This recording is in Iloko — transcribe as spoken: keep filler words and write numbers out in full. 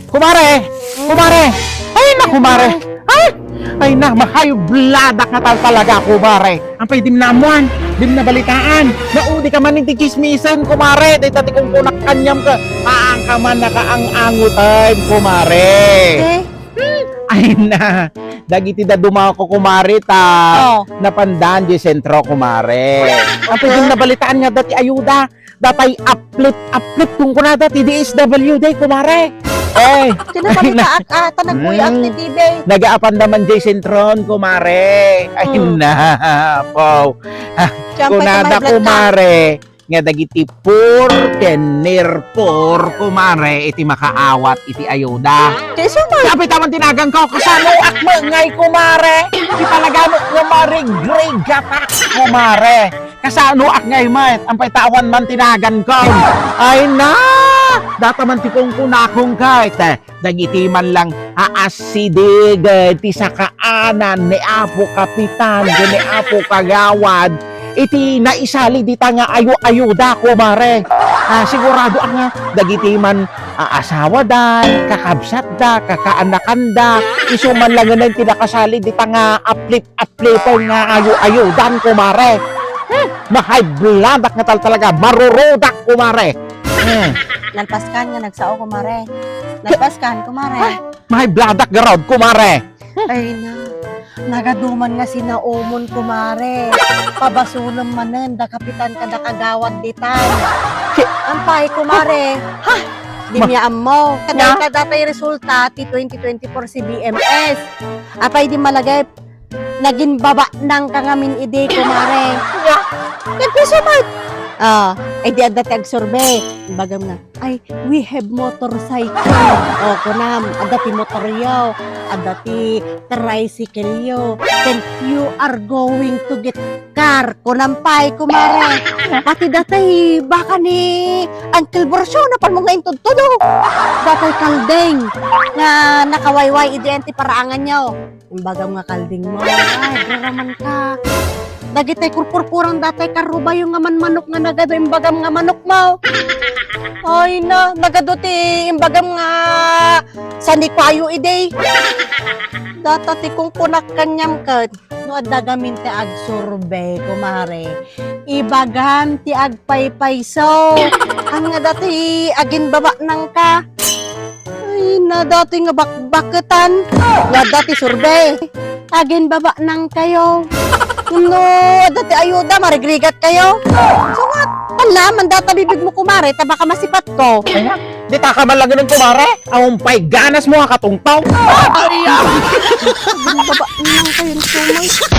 Kumare! Kumare! Ay na, kumare! Ay! Ay na, ma-high blood-ak nga tal talaga, kumare! Apay, dim naammuan, dim nabalitaan. Naudika man iti tsismisan, kumare. Dayta ti kunkunak kaniam ket, haan ka man nakaang-angoten, kumare. Eh? Ay na, dagiti dadumako, kumare, ta Oh. napandaan di sentro, kumare. Apay, dim nabalitaan nga adda ti ayuda. Datay uplift, uplift kunkunada ti D S W D, kumare. Eh. Kinabalitaak, ah, ta nagbuyaak Hmm. ti T V. Nagaapanda man jay sentron, kumare. Ay, Hmm. na, apo. Ah, Siyempre, kunada, kumare, nga dagiti poor ken near poor, kumare, iti makaawat iti ayuda. Kaysa man. Sabi taman tinagan ko, kasano ak maengay, kumare? Ipalagamo nga marigrigatak, kumare. Kasano ak ngay met? Ampay ta awan man tinagan ko. Ay na! Data man ti kunkunakon ket, eh, dagiti man lang aasidig, eh, ti sakaanan ni Apo Kapitan, ni Apo Kagawad, iti naisali dita nga ayo-ayuda, kumare. Ah, sigurado ak nga dagiti man, ah, asawadan, kakabsatda, kakaanakanda, isu man lang nga ti nakasali dita nga uplift uplift nga ayo-ayudan, kumare. Hmm, ma-high blood-ak nga tal talaga, marurudak, kumare. Hmm. Nalpaskan nga nagsao, kumare. Nalpaskan, kumare. Ay, ma-high blood-ak garud, kumare. Ay na, nagaduman nga sinaomon, kumare. Pabasolem manen da kapitan kada kagawad ditan. Ampay, kumare. Ha? Di niya ammo. Kada, kada tay resulta ti twenty twenty-four C B M S. Apay di malagay Nagin babanang ka ngamin idi, kumare. Ket isu met. Ah, ay di adda ti agsurvey. Imbagam nga, "Ay, we have motorcycle." O, kunam, adda ti motoryo, adda ti tricycleyo. Then, you are going to get car. Kunam pay, kumare. Pati datay baka ni Uncle Borcio, napanmo nga intudtudo. Datay kaldeng nga nakawayway idi ti paraanganyo. Imbagam nga kalding mo, ay, agraman ka. Dagitay kurkurkurang datay karrubayo nga manmanok nga nagadu, imbagam nga manok mo. Ay na, nagadu ti imbagam nga sanikuayo idi. Data ti kunkunak kaniam ket, no adda gamin ti agsurvey, kumare, ibagam ti agpaypayso. Ania dati aginbabanang ka? Ay, na dati nga bakbaketan. Nga dati survey. Aginbabanang kayo. No, dati ayuda, marigrigat kayo. So nga, tanda, mandata bibig mo, kumare, ta baka masipat ko. Ay na, di ta ka man lang ganun, kumare. Awan pay ganas mo, ha, katungtong. Aginbabanang kayo, kumare.